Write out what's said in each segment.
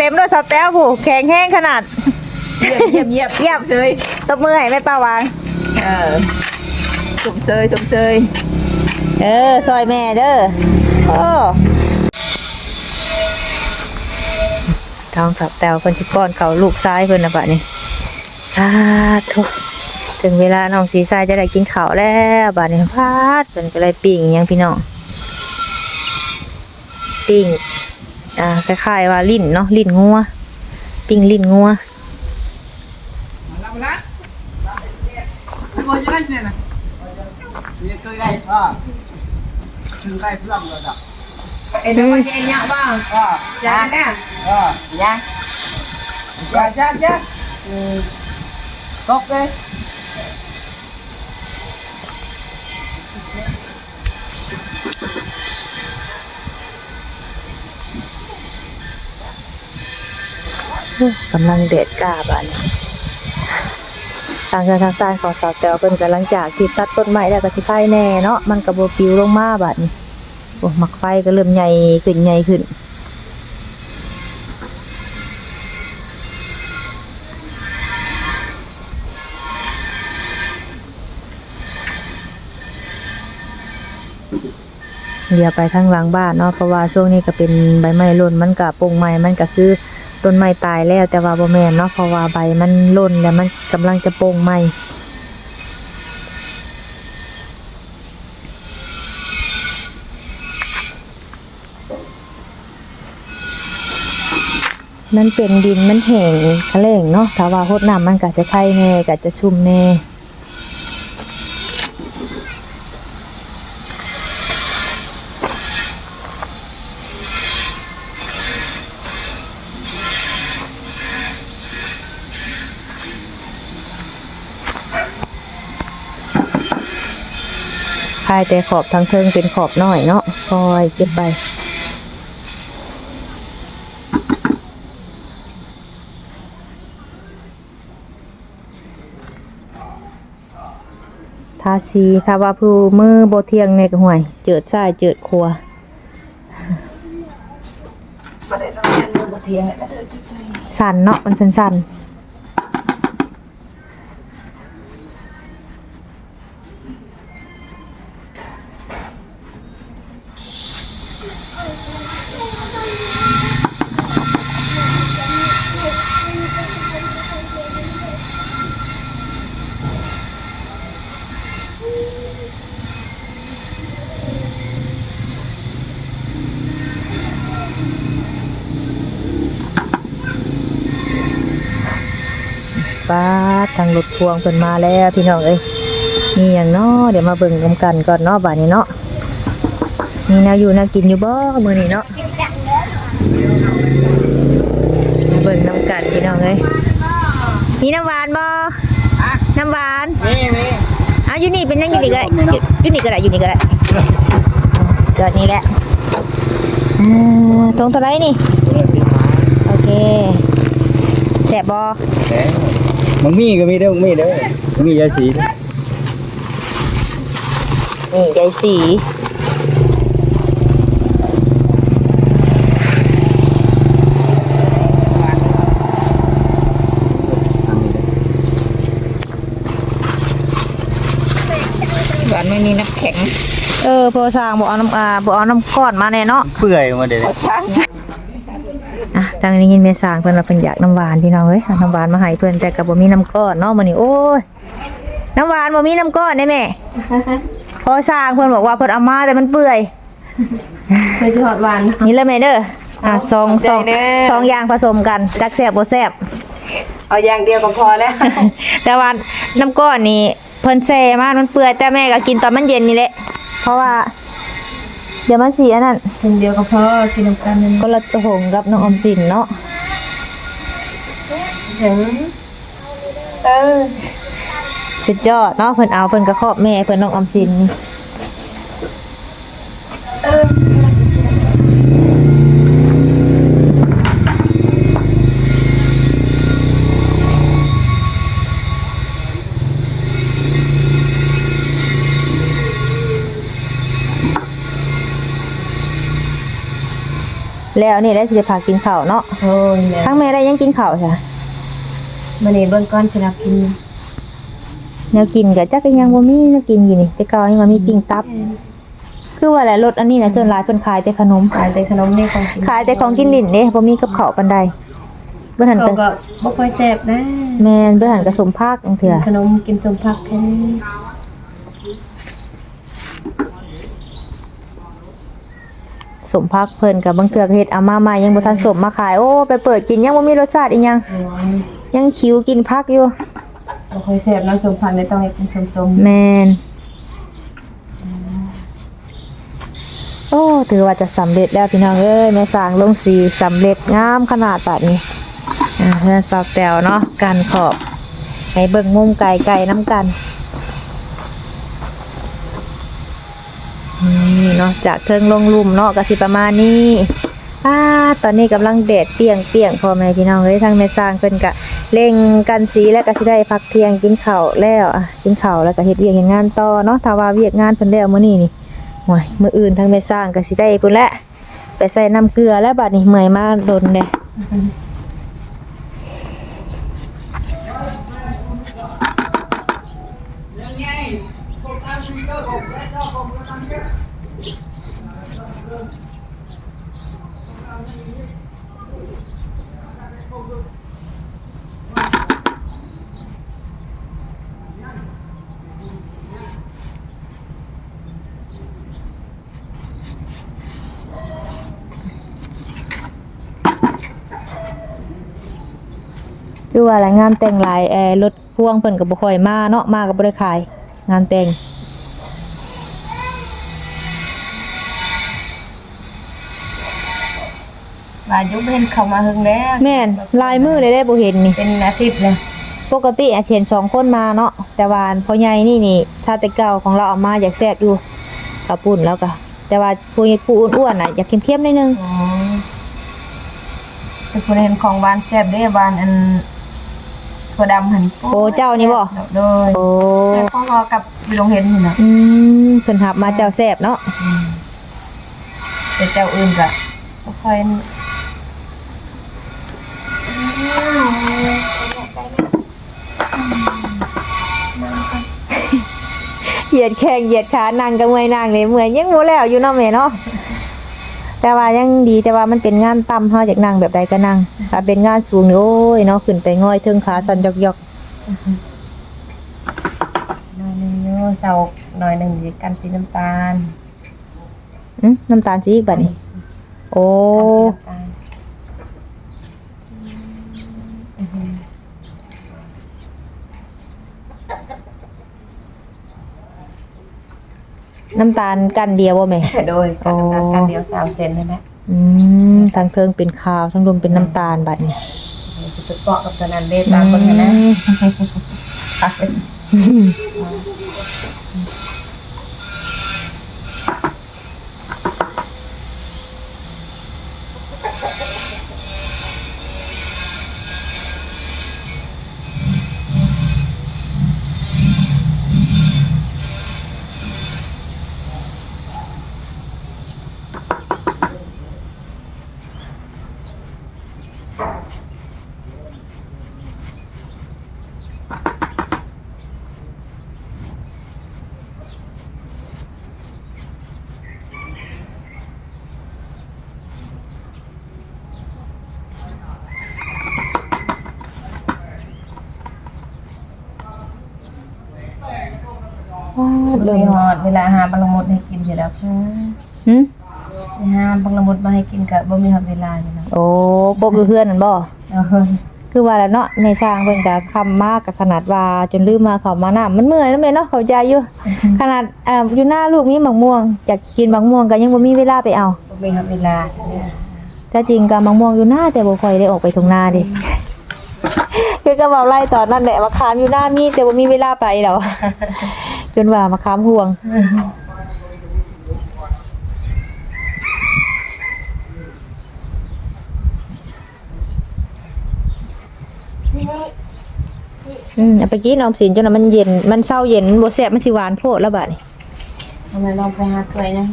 ເຕັມໂລດສາວແຕ້ວຜູ້ ແຂງແຮງຂະໜາດ. ຢ້ຽມ ຢ້ຽມ ຢ້ຽມ ຢ້ຽມ ຊົມເຊີຍ ຕົບມືໃຫ້ແມ່ປ້າຫວາງ. ເອີ ຊົມເຊີຍ ຊົມເຊີຍ. ເອີ ຊ່ອຍແມ່ເດີ. ໂອ້ ທາງສາວແຕ້ວເພິ່ນຊິປ້ອນເຂົ້າລູກຊາຍເພິ່ນລະບາດນີ້. ສາທຸ ເຖິງເວລານ້ອງສີຊາຈະໄດ້ກິນເຂົ້າແລ້ວບາດນີ້. ປາດ ເພິ່ນກໍໄດ້ປີ້ງອີ່ຫຍັງພີ່ນ້ອງ ປີ້ງ ອ່າ ຄ້າຍໆວ່າລີ້ນເນາະ ລີ້ນງົວ ປີ້ງລີ້ນງົວ. ເປັນຈັງໃດ ເຮັດຫຍັງບໍ່? ຈ້ານະ ຈ້ານະ ອືມ ຕົກເດ້. ກຳລັງແດດຈ້າບາດນີ້. ທາງເຮືອນທາງຊານຂອງສາວແຕ້ວເພິ່ນກໍ ຫຼັງຈາກທີ່ຕັດຕົ້ນໄມ້ແລ້ວກໍຊິໄຄແດ່ເນາະ ມັນກໍບໍ່ປິວລົງມາບາດນີ້. ໂອ້ ໝາກໄຟກໍເລີ່ມໃຫຍ່ຂຶ້ນ ໃຫຍ່ຂຶ້ນ. ດຽວໄປທາງຫຼັງບ້ານເນາະ ເພາະວ່າຊ່ວງນີ້ກໍເປັນໃບໄມ້ຫຼົ່ນ ມັນກະ ປົ່ງໄມ້ມັນກະຄືຕົ້ນໄມ້ຕາຍແລ້ວ ແຕ່ວ່າບໍ່ແມ່ນເນາະ ເພາະວ່າໃບມັນຫຼົ່ນ ແລ້ວມັນກຳລັງຈະປົ່ງໃໝ່. ມັນເປັນດິນມັນແຫ້ງຂະແຫຼງເນາະ ຖ້າວ່າຫົດນ້ຳມັນກະຈະໄຄແດ່ ກະຈະຊຸ່ມແດ່. ພາຍແຕ່ຂອບທາງເທິງເປັນຂອບນ້ອຍເນາະ ຄ່ອຍເກັບໄປ. ທາສີ ຖ້າວ່າຜູ້ມືບໍ່ທ່ຽງແດ່ກໍ ຫ້ວຍ ເຈີດຊ້າຍເຈີດຂວາ ສັ່ນເນາະ ມັນສັ່ນໆ. ປາດ ທາງລົດພວງເພິ່ນມາແລ້ວພີ່ນ້ອງເອີຍ. ມີຫຍັງເນາະ ດຽວມາເບິ່ງນຳກັນກ່ອນເນາະ ບາດນີ້ເນາະ ມີແນວຢູ່ແນວກິນຢູ່ບໍ່ມື້ນີ້ເນາະ? ເບິ່ງນຳກັນພີ່ນ້ອງເອີຍ. ມີນ້ຳຫວານບໍ່? ນ້ຳຫວານ ມີ ມີ. ເອົາ ຢູ່ນີ້ເປັນຫຍັງ? ຢູ່ນີ້ກໍໄດ້ ຢູ່ນີ້ກໍໄດ້ ຢູ່ນີ້ກໍໄດ້ ຈອດນີ້ແຫຼະ. ເອີ ຖົງເທົ່າໃດນີ້? ຖົງລະສິບຫ້າ. ໂອເຄ ແຊບບໍ່? ແຊບ. ບັກໝີ່ກໍມີເດີ ບັກໝີ່ເດີ ບັກໝີ່ຍາຍສີ. ນີ້ໄດ້ສີ ຫວານ ບໍ່ມີນ້ຳແຂງ. ເອີ ພໍ່ຊ່າງບໍ່ເອົານ້ຳ ອ່າ ບໍ່ເອົານ້ຳກ້ອນມາແດ່ເນາະ ເປື່ອຍໝົດເດ້. ອ່ະ ທາງໄດ້ຍິນແມ່ຊ່າງເພິ່ນວ່າເພິ່ນຢາກນ້ຳຫວານ ພີ່ນ້ອງເອີຍ ເອົານ້ຳຫວານມາໃຫ້ເພິ່ນ ແຕ່ກໍບໍ່ມີນ້ຳກ້ອນເນາະມື້ນີ້. ໂອ້ຍ ນ້ຳຫວານບໍ່ມີນ້ຳກ້ອນເດ້ແມ່. ພໍ່ຊ່າງເພິ່ນບອກວ່າເພິ່ນເອົາມາແຕ່ມັນເປື່ອຍ ເພື່ອຊິຮອດຫວານ. ນີ້ແຫຼະແມ່ເດີ ອ່າ ສອງ ສອງຢ່າງປະສົມກັນ ຈັກແຊບບໍ່ແຊບ ເອົາຢ່າງດຽວກໍພໍແລ້ວ. ແຕ່ວ່ານ້ຳກ້ອນນີ້ເພິ່ນແຊ່ມາມັນເປື່ອຍ ແຕ່ແມ່ກໍກິນຕອນມັນເຢັນນີ້ແຫຼະ ເພາະວ່າດຽວມັນຊິອັນນັ້ນ. ຖົງດຽວກໍພໍ ກິນນຳກັນ ຄົນລະຖົງກັບນ້ອງອອມສິນເນາະ. ເອີ ສຸດຍອດເນາະ ເພິ່ນເອົາ ເພິ່ນກໍຄອບແມ່ເພິ່ນ ນ້ອງອອມສິນ. ເ ແລ້ວນີ້ແຫຼະຊິໄດ້ພາກິນເຂົ້າເນາະ. ໂອ້ຍ ແມ່ນ. ທາງແມ່ໄດ້ຫຍັງກິນເຂົ້າຊະ? ມື້ນີ້ເບິ່ງກ່ອນຊິເອົາກິນ ແນວກິນກໍຈັກອີຫຍັງ ບໍ່ມີແນວກິນຢູ່ນີ້ ແຕ່ເກົ່າຍັງວ່າມີປີ້ງຕັບ. ແມ່ນ. ຄືວ່າແຫຼະ ລົດອັນນີ້ນະ ສ່ວນຫຼາຍເພິ່ນຂາຍແຕ່ຂະໜົມ ຂາຍແຕ່ຂະໜົມນີ້ ຂອງກິນ ຂາຍແຕ່ຂອງກິນຫຼິ້ນເດ້ ບໍ່ມີກັບເຂົ້າປານໃດ. ເບິ່ງຫັ້ນ ເຂົ້າກໍ ກໍບໍ່ຄ່ອຍແຊບນະ. ແມ່ນ ເບິ່ງຫັ້ນກໍສົ້ມຜັກບາງເທື່ອ ຂະໜົມກິນສົ້ມຜັກແທ້. ສົ້ມຜັກເພິ່ນກໍບາງເທື່ອກໍເຮັດເອົາມາໃໝ່ ຍັງບໍ່ທັນສົ້ມມາຂາຍ. ໂອ້ ໄປເປີດກິນຍັງບໍ່ມີລົດຊາດອີຫຍັງ ຍັງຂິວກິນຜັກຢູ່. ບໍ່ຄ່ອຍແຊບເນາະ ສົ້ມຜັກນີ້ຕ້ອງເຮັດເປັນສົ້ມໆ. ແມ່ນ. ໂອ້ ຖືວ່າຈະສຳເລັດແລ້ວພີ່ນ້ອງເອີຍ ແມ່ສ້າງລົງສີສຳເລັດງາມຂະໜາດບາດນີ້. ອ່າ ເຮືອນສາວແຕວເນາະ ກັນຂອບ ໃຫ້ເບິ່ງມຸມໄກໆນຳກັນ. ນີ້ເນາະ ຈາກເທິງລົງລຸ່ມເນາະ ກໍຊິປະມານນີ້. ອາ ຕອນນີ້ກຳລັງແດດປ່ຽງໆ ພໍ່ແມ່ພີ່ນ້ອງເອີຍ ທາງແມ່ສ້າງເພິ່ນກະເລັ່ງກັນສີ ແລ້ວກະຊິໄດ້ພັກທ່ຽງກິນເຂົ້າແລ້ວ ອາ ກິນເຂົ້າແລ້ວກະເຮັດວຽກເຮັດງານຕໍ່ເນາະ. ຖ້າວ່າວຽກງານເພິ່ນແລ້ວມື້ນີ້ນີ້ ໂອ້ຍ ມື້ອື່ນທາງແມ່ສ້າງກະຊິໄດ້ພຸ້ນແຫຼະ ໄປໃສ່ນ້ຳເກືອແລ້ວບາດນີ້ ເມື່ອຍມາດົນແດ່. ຄືວ່າລະ ງານແຕ່ງຫຼາຍ ແອ ລົດພວງເພິ່ນກໍບໍ່ຄ່ອຍມາເນາະ ມາກໍບໍ່ໄດ້ຂາຍ ງານແຕ່ງ. ວ່າຢູ່ ບໍ່ເຫັນເຂົ້າມາເຖິງແລ້ວ. ແມ່ນ ຫຼາຍມື້ແລ້ວເດ້ບໍ່ເຫັນນີ້ ເປັນອາທິດແລ້ວ. ປົກກະຕິອາດເຫັນສອງຄົນມາເນາະ ແຕ່ວ່າພໍ່ໃຫຍ່ນີ້ນີ້ ຊາດແຕ່ເກົ່າຂອງລາວເອົາມາຢາກແຊບຢູ່ ເຂົ້າປຸ້ນລາວກະ ແຕ່ວ່າຜູ້ ຜູ້ອ້ວນໆນະ ຢາກເຄັມໆໜ້ອຍໜຶ່ງ. ອໍ ແຕ່ຜູ້ໃດເຫັນຂອງຫວານແຊບເດ້ ຫວານອັນຖົ່ວດຳຫັ້ນ. ໂອ້ ເຈົ້ານີ້ບໍ່? ໂດຍ ໂອ້ ແຊບພໍໆກັບຢູ່ໂຮງຮຽນນີ້ນະ. ອືມ ເພິ່ນຮັບມາເຈົ້າແຊບເນາະ. ອືມ ແຕ່ເຈົ້າອື່ນກະບໍ່ຄ່ອຍ ຢຽດແຂ້ງຢຽດຂາ ນັ່ງກໍເມື່ອຍ ນັ່ງນີ້ເມື່ອຍ ຍັງບໍ່ແລ້ວຢູ່ເນາະແມ່ເນາະ. ແຕ່ວ່າຍັງດີ ແຕ່ວ່າມັນເປັນງານຕ່ຳ ເຮົາຢາກນັ່ງແບບໃດກໍນັ່ງ ຖ້າເປັນງານສູງນີ້ ໂອ້ຍເນາະ ຂຶ້ນໄປງອຍເທິງ ຂາສັ່ນຢອກໆ. ໜ້ອຍໜຶ່ງຢູ່ ເຊົາໜ້ອຍໜຶ່ງ ຊິກັນສີນ້ຳຕານ. ອືມ ນ້ຳຕານສີອີກບາດນີ້. ໂອ້ ກັນສີນ້ຳຕານ. ນ້ຳຕານກ້ານດຽວບໍ່ແມ່? ໂດຍ ໂອ້ ກ້ານນ້ຳຕານກ້ານດຽວ ຊາວເຊັນຫັ້ນແຫຼະ. ອືມ ທັງເທິງເປັນຂາວ ທັງລຸ່ມເປັນນ້ຳຕານບາດນີ້. ເອີ ຊິໄປເກາະກັບຕົວນັ້ນເດ້ ຕາມເບິ່ງຫັ້ນນະ. ອືມ ອ້າ ບໍ່ ເລີ່ມ ຮອດເວລາຫາບັກລະມຸດໃຫ້ກິນເທື່ອດອກ. ຫຶ? ໄປຫາບັກລະມຸດມາໃຫ້ກິນກະບໍ່ມີຮອດເວລາຢູ່ນະ. ໂອ້ ປົກຢູ່ເຮືອນຫັ້ນບໍ່? ໂດຍ ຄືວ່າລະເນາະ ແມ່ຊ່າງເພິ່ນກະຄ່ຳມາ ກະຂະໜາດວ່າຈົນລືມມາເຂົ້າມານ້ຳ ມັນເມື່ອຍເນາະແມ່ເນາະ ເຂົ້າໃຈຢູ່. ຂະໜາດ ເອີ ຢູ່ນາລູກມີໝາກມ່ວງ ຢາກກິນໝາກມ່ວງກະຍັງບໍ່ມີເວລາໄປເອົາ ບໍ່ມີຮອດເວລາ. ແທ້ຈິງກະໝາກມ່ວງຢູ່ນາ ແຕ່ບໍ່ຄ່ອຍໄດ້ອອກໄປທົ່ງນາເດ້. ຄືກັບເວົ້າໄລ່ຕອນນັ້ນແຫຼະ ໝາກຂາມຢູ່ນາມີ ແຕ່ບໍ່ມີເວລາໄປດອກ ຈົນວ່າໝາກຂາມຮ່ວງ. ອືມ ເອົາໄປກິນອອມສິນ ຈົນວ່າມັນເຢັນ ມັນເຊົາເຢັນ ມັນບໍ່ແຊບ ມັນຊິຫວານໂພດລະບາດນີ້. ເອົາແມ່ລອງໄປຫາຖ້ວຍໜຶ່ງ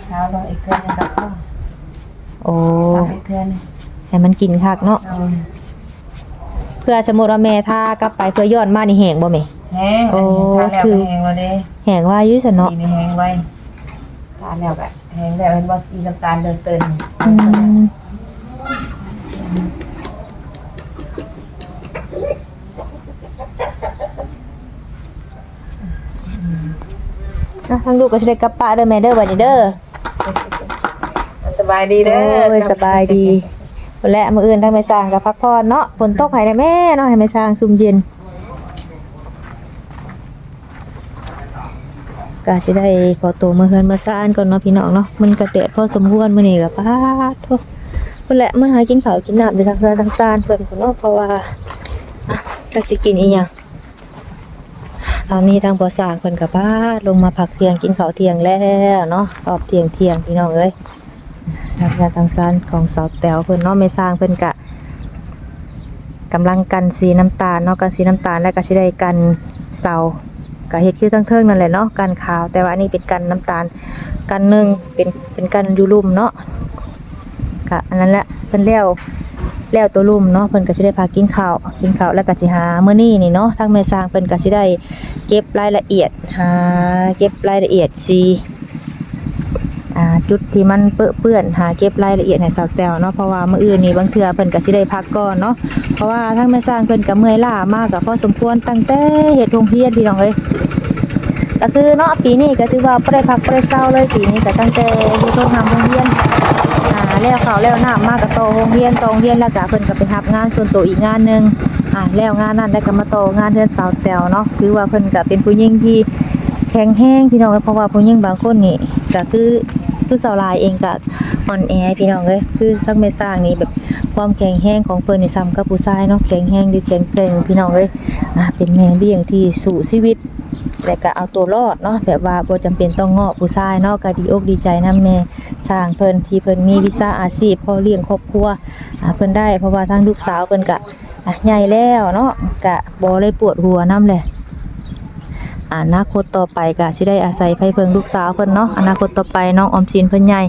ເອົາລອງອີກຖ້ວຍໜຶ່ງກໍພໍ. ໂອ້ ເຮັດເທື່ອໜຶ່ງ ໃຫ້ມັນກິນຄັກເນາະ. ໂດຍ ເພື່ອສົມມຸດວ່າແມ່ທາກັບໄປ ເພື່ອຍ້ອນມານີ້ແຫ້ງບໍ່ແມ່? ແຫ້ງ. ໂອ້ ອັນນີ້ທາແລ້ວກໍແຫ້ງແລ້ວເດ້. ແຫ້ງໄວຢູ່ຊັ້ນເນາະ. ສີນີ້ແຫ້ງໄວ ທາແລ້ວກໍແຫ້ງແລ້ວ ເຫັນບໍ່? ສີນ້ຳຕານເຕີນໆ. ອືມ ອ່ະ ທາງລູກກໍຊິໄດ້ກັບປະເດີແມ່ເດີ ບັດນີ້ເດີ. ສະບາຍດີເດີ. ໂອ້ຍ ສະບາຍດີ. ພຸ້ນແຫຼະ ມື້ອື່ນທາງແມ່ຊ່າງກໍພັກຜ່ອນເນາະ. ຝົນຕົກໃຫ້ແດ່ແມ່ເນາະ ໃຫ້ແມ່ຊ່າງຊຸ່ມເຢັນ. ກໍຊິໄດ້ຂໍໂຕເມືອເຮືອນເມືອຊານກ່ອນເນາະ ພີ່ນ້ອງເນາະ. ມັນກໍແດດພໍສົມຄວນມື້ນີ້ກໍ ປາດໂທ້ ພຸ້ນແຫຼະ ເມືອຫາກິນເຂົ້າກິນນ້ຳຢູ່ທາງເຮືອນທາງຊານເພິ່ນພຸ້ນເນາະ ເພາະວ່າ ອ່ະ ຈັກຊິກິນອີ່ຫຍັງ. ຕອນນີ້ທາງພໍ່ຊ່າງເພິ່ນກໍພາລົງມາພັກທ່ຽງ ກິນເຂົ້າທ່ຽງແລ້ວເນາະ ຮອບທ່ຽງໆ ພີ່ນ້ອງເອີຍ. ທາງເຮືອນທາງຊານຂອງສາວແຕວເພິ່ນເນາະ ແມ່ຊ່າງເພິ່ນກະກຳລັງກັ່ນສີນ້ຳຕານເນາະ ກັ່ນສີນ້ຳຕານ ແລ້ວກໍຊິໄດ້ກັ່ນເສົາ ກໍເຮັດຄືທາງເທິງນັ້ນແຫຼະເນາະ ກັ່ນຂາວ ແຕ່ວ່າອັນນີ້ເປັນກັ່ນນ້ຳຕານ ກັ່ນໜຶ່ງ ເປັນ ເປັນກັ່ນຢູ່ລຸ່ມເນາະ. ກະອັນນັ້ນແຫຼະ ເພິ່ນແລ້ວ ແລ້ວໂຕລຸ່ມເນາະ ເພິ່ນກໍຊິໄດ້ພາກິນເຂົ້າ ກິນເຂົ້າແລ້ວກໍຊິຫາ ມື້ນີ້ນີ້ເນາະ ທາງແມ່ຊ່າງເພິ່ນກໍຊິໄດ້ເກັບລາຍລະອຽດ ຫາເກັບລາຍລະອຽດສີ ອ່າ ຈຸດທີ່ມັນເປິເປື້ອນ ຫາເກັບລາຍລະອຽດໃຫ້ສາວແຕວເນາະ ເພາະວ່າມື້ອື່ນນີ້ບາງເທື່ອເພິ່ນກໍຊິໄດ້ພັກກ່ອນເນາະ ເພາະວ່າທາງແມ່ຊ່າງເພິ່ນກໍເມື່ອຍລ້າມາກໍພໍສົມຄວນ ຕັ້ງແຕ່ເຮັດໂຮງຮຽນ ພີ່ນ້ອງເອີຍ. ກໍຄືເນາະ ປີນີ້ກໍຖືວ່າບໍ່ໄດ້ພັກບໍ່ໄດ້ເຊົາເລີຍ ປີນີ້ກໍຕັ້ງແຕ່ເຮັດໂຮງຮຳໂຮງຮຽນ ອ່າ ແລ້ວເຂົ້າແລ້ວນ້ຳມາກໍຕໍ່ໂຮງຮຽນ ຕໍ່ໂຮງຮຽນແລ້ວກໍເພິ່ນກໍໄປຮັບງານສ່ວນໂຕອີກງານໜຶ່ງ ອ່າ ແລ້ວງານນັ້ນແລ້ວກໍມາຕໍ່ງານເຮືອນສາວແຕວເນາະ. ຖືວ່າເພິ່ນກໍເປັນຜູ້ຍິງທີ່ແຂງແຮງ ພີ່ນ້ອງເອີຍ ເພາະວ່າຜູ້ຍິງບາງຄົນນີ້ກໍຄື ຄືສາວຫຼາຍເອງກໍອ່ອນແອ ພີ່ນ້ອງເອີຍ ຄືທາງແມ່ຊ່າງນີ້ແບບຄວາມແຂງແຮງຂອງເພິ່ນນີ້ສ່ຳກັບຜູ້ຊາຍເນາະ ແຂງແຮງ ຫຼື ແຂງແກ່ງ ພີ່ນ້ອງເອີຍ ອ່າ ເປັນແມ່ລ້ຽງທີ່ສູ້ຊີວິດ ແລະກະເອົາຕົວລອດເນາະ ແບບວ່າບໍ່ຈຳເປັນຕ້ອງເງາະຜູ້ຊາຍເນາະ. ກະດີອົກດີໃຈນຳແມ່ຊ່າງເພິ່ນ ທີ່ເພິ່ນມີວິຊາອາຊີບພໍລ້ຽງຄອບຄົວ ອາ ເພິ່ນໄດ້ ເພາະວ່າທາງລູກສາວເພິ່ນກະ ອາ ໃຫຍ່ແລ້ວເນາະ ກະບໍ່ໄດ້ປວດຫົວນຳແຫຼະ. ອະນາຄົດຕໍ່ໄປກະຊິໄດ້ອາໄສໄພເພິ່ງລູກສາວເພິ່ນເນາະ ອະນາຄົດຕໍ່ໄປນ້ອງອອມສິນເພິ່ນໃຫຍ່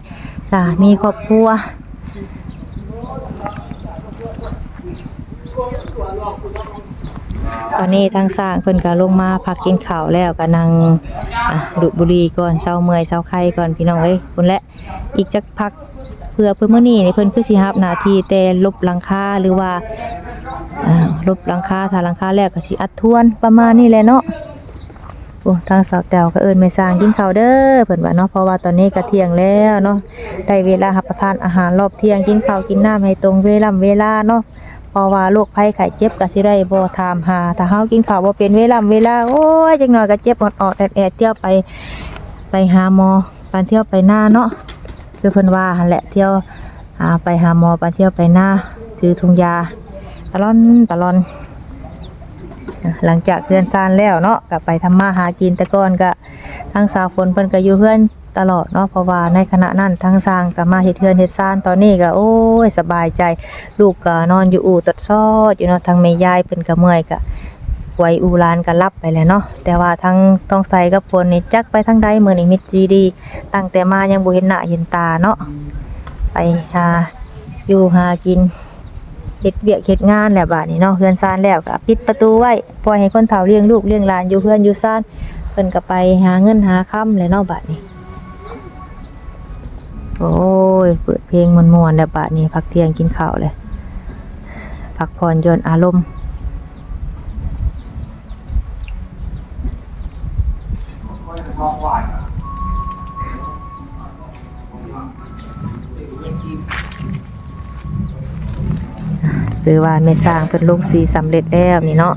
ກະມີຄອບຄົວ. ຕອນນີ້ທາງຊ່າງເພິ່ນກໍລົງມາພັກກິນເຂົ້າແລ້ວ ກໍນັ່ງ ອາ ດູດບຸຫຼີ່ກ່ອນ ເຊົາເມື່ອຍເຊົາໄຄກ່ອນ ພີ່ນ້ອງເອີຍ. ພຸ້ນແຫຼະ ອີກຈັກພັກ ເພື່ອ ເພື່ອມື້ນີ້ນີ້ເພິ່ນຄືຊິຮັບໜ້າທີ່ແຕ່ລົບຫຼັງຄາ ຫຼືວ່າ ອາ ລົບຫຼັງຄາ ຖ້າຫຼັງຄາແລ້ວກໍຊິອັດທວນ ປະມານນີ້ແຫຼະເນາະ. ໂອ້ ທາງສາວແຕ້ວກໍເອີ້ນແມ່ຊ່າງກິນເຂົ້າເດີ ເພິ່ນວ່າເນາະ ເພາະວ່າຕອນນີ້ກໍທ່ຽງແລ້ວເນາະ ໄດ້ເວລາຮັບປະທານອາຫານຮອບທ່ຽງ ກິນເຂົ້າກິນນ້ຳໃຫ້ຕົງເວລາເວລາເນາະ ເພາະວ່າໂລກໄພໄຂ້ເຈັບກໍຊິໄດ້ບໍ່ຖາມຫາ ຖ້າເຮົາກິນເຂົ້າບໍ່ເປັນເວລາເວລາ ໂອ້ຍ ຈັກໜ້ອຍກໍເຈັບອອດໆແອດໆ ທ່ຽວໄປ ໄປຫາໝໍ ປານທ່ຽວໄປນາເນາະ ຄືເພິ່ນວ່າຫັ້ນແຫຼະ ທ່ຽວ ອາ ໄປຫາໝໍ ປານທ່ຽວໄປນາ ຖືຖົງຢາຕະຫຼອນຕະຫຼອນ. ອາ ຫຼັງຈາກເຮືອນຊານແລ້ວເນາະ ກໍໄປທຳມາຫາກິນ ແຕ່ກ່ອນກໍ ທາງສາວຝົນເພິ່ນກໍຢູ່ເຮືອນຕະຫຼອດເນາະ ເພາະວ່າໃນຂະນະນັ້ນທາງຊ່າງກໍມາເຮັດເຮືອນເຮັດຊານ ຕອນນີ້ກໍ ໂອ້ຍ ສະບາຍໃຈ ລູກກໍນອນຢູ່ອູ່ຕອດຊອດຢູ່ເນາະ ທາງແມ່ຍາຍເພິ່ນກໍເມື່ອຍ ກໍໄຫວອູ່ຫຼານກໍຫຼັບໄປແລ້ວເນາະ. ແຕ່ວ່າທາງທອງໃສກັບຝົນນີ້ຈັກໄປທາງໃດ ມື້ນີ້ມິດຈີດີ ຕັ້ງແຕ່ມາຍັງບໍ່ເຫັນໜ້າເຫັນຕາເນາະ ໄປຫາຢູ່ຫາກິນ ເຮັດວຽກເຮັດງານແລ້ວບາດນີ້ເນາະ ເຮືອນຊານແລ້ວກໍປິດປະຕູໄວ້ ປ່ອຍໃຫ້ຄົນເຖົ້າລ້ຽງລູກລ້ຽງຫຼານຢູ່ເຮືອນຢູ່ຊານ ເພິ່ນກໍໄປຫາເງິນຫາຄຳແຫຼະເນາະບາດນີ້. ໂອ້ຍ ເປີດເພງມ່ວນໆແລ້ວບາດນີ້ ພັກທ່ຽງກິນເຂົ້າແລ້ວ ພັກຜ່ອນຢ່ອນອາລົມ. ຖືວ່າແມ່ຊ່າງເພິ່ນລົງສີສຳເລັດແລ້ວນີ້ເນາະ.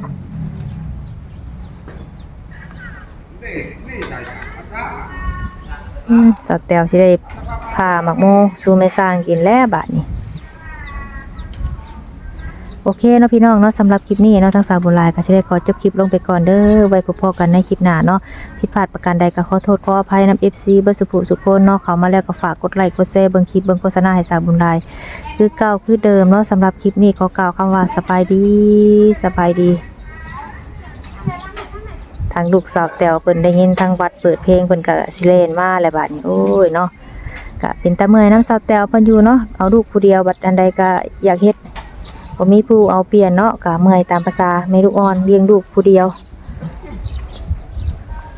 ອືມ ສາວແຕ້ວຊິໄດ້ຜ່າໝາກໂມສູ່ແມ່ຊ່າງກິນແລ້ວບາດນີ້. ໂອເຄເນາະພີ່ນ້ອງເນາະ ສຳລັບຄລິບນີ້ເນາະ ທາງສາວບຸນຫຼາຍກໍຊິໄດ້ຂໍຈົບຄລິບລົງໄປກ່ອນເດີ ໄວ້ພົບພໍ້ກັນໃນຄລິບໜ້າເນາະ. ຜິດພາດປະການໃດກໍຂໍໂທດຂໍອະໄພນຳເອັຟຊີເບິດສູ່ຜູ້ສູ່ຄົນເນາະ ເຂົ້າມາແລ້ວກໍຝາກກົດໄລກົດແຊເບິ່ງຄລິບເບິ່ງໂຄສະນາໃຫ້ສາວບຸນຫຼາຍຄືເກົ່າຄືເດີມເນາະ. ສຳລັບຄລິບນີ້ຂໍກ່າວຄຳວ່າສະບາຍດີ ສະບາຍດີ. ທາງລູກສາວແຕ້ວເພິ່ນໄດ້ຍິນທາງວັດເປີດເພງ ເພິ່ນກໍຊິແລ່ນມາແລ້ວບາດນີ້ ໂອ້ຍເນາະ. ກະເປັນຕາເມື່ອຍນຳສາວແຕ້ວເພິ່ນຢູ່ເນາະ ເອົາລູກຜູ້ດຽວ ບັດອັນໃດກະຢາກເຮັດ ບໍ່ມີຜູ້ເອົາປ່ຽນເນາະ ກະເມື່ອຍຕາມພາສາແມ່ລູກອ່ອນ ລ້ຽງລູກຜູ້ດຽວ.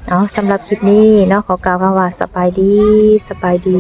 ເອົາ ສຳລັບຄລິບນີ້ເນາະ ຂໍກ່າວຄຳວ່າສະບາຍດີ ສະບາຍດີ.